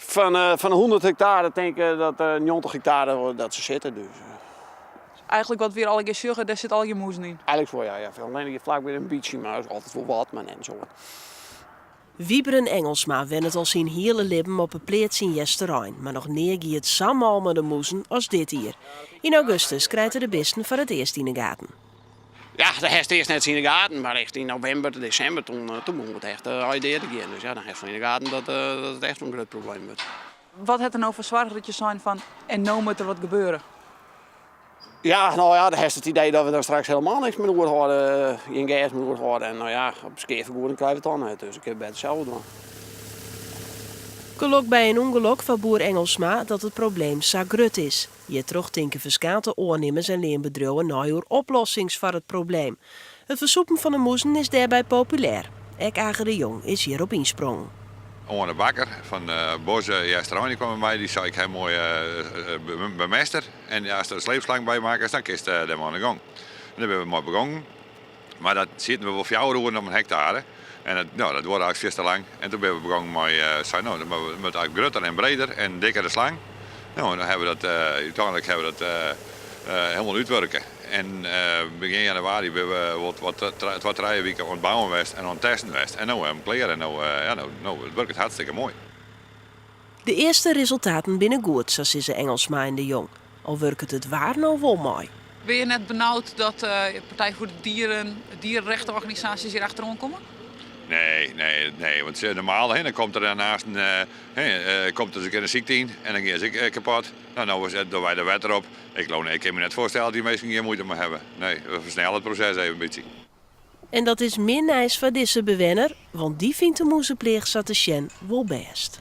Fan de 100 hektare tink ik dat 90 hektare dat se sitte. Dus. Eigenlik wat wy allegear sjogge, dêr sit allegear mûzen yn. Eigenlik wol, ja. Allinnich hjir flakby in bytsje, mar is altyd wol wat, mar net in soad. Wiebren Engelsma wennet al syn hiele libben op 'e pleats yn Easterein, mar noch nea gie it sa mâl mei de mûzen as dit jier. Yn augustus krijt er de bisten foar it earst yn 'e gaten. Ja, dêr hast earst net yn de gaten, mar echt yn novimber, desimber, toen begûn it echt dea te gean. Dus ja, dan hast wol yn de gaten dat it echt in grut probleem wurdt. Wat hat der no foar soarge dat je seinen fan en no moat der wat gebeure? Ja, no ja, dan hast it idee dat we dan straks helemaal niks mear oerhâlde, gjin gers mear oerhâlde. En no ja, op skeafergoeding krije we it dan net, dus ik kin it better sels dwaan. Gelok by in ûngelok foar boer Engelsma dat it probleem sa grut is. Hjirtroch tinke ferskate oannimmers en leanbedriuwen nei oer oplossings foar it probleem. It fersûpen fan de mûzen is dêrby populêr. Ek Age de Jong is hjirop ynsprongen. Oane Bakker fan Bos Easterein dy kwam by my, dy sei ik ha in moaie bemester en ast der in sleepslang by makkest dan kinst dêrmei oan de gong. En dêr binne we mei begongen. Mar dat sieten we wol 4 oeren op in hektare en dat, no, dat duorre eigentlik fierste lang. En toen binne we begongen mei, sei no, dat moat eigentlik grutter en breder en dikkere slang. No, en dan hawwe we dat, úteinlik hawwe we dat helemaal útwurke. En begjin januari binne we wol twa, trije wike oan it bouwen west en oan it testen west. En no hawwe we him klear en no, ja, no wurket it hartstikke moai. De earste resultaten binne goed, sa sizze Engelsma en De Jong. Al wurket it waar no wol mei. Binne je net benaud dat de Partij voor de Dieren, dierenrechtenorganisaasjes hjir achteroan komme? Nee, nee, nee. Want normaal hè, dan komt der daarnaast in, hè, komt der ris in kear in sykte yn en dan gean se ek kapot. No, no dogge wy der wetter op. Ik leau, ik kin my net foarstelle dat dy minsken gjin muoite mei hawwe. Nee, we fersnelle it proses even in bytsje. En dat is min nijs foar dizze bewenner, want dy fynt de mûzepleach sa te sjen wol bêst.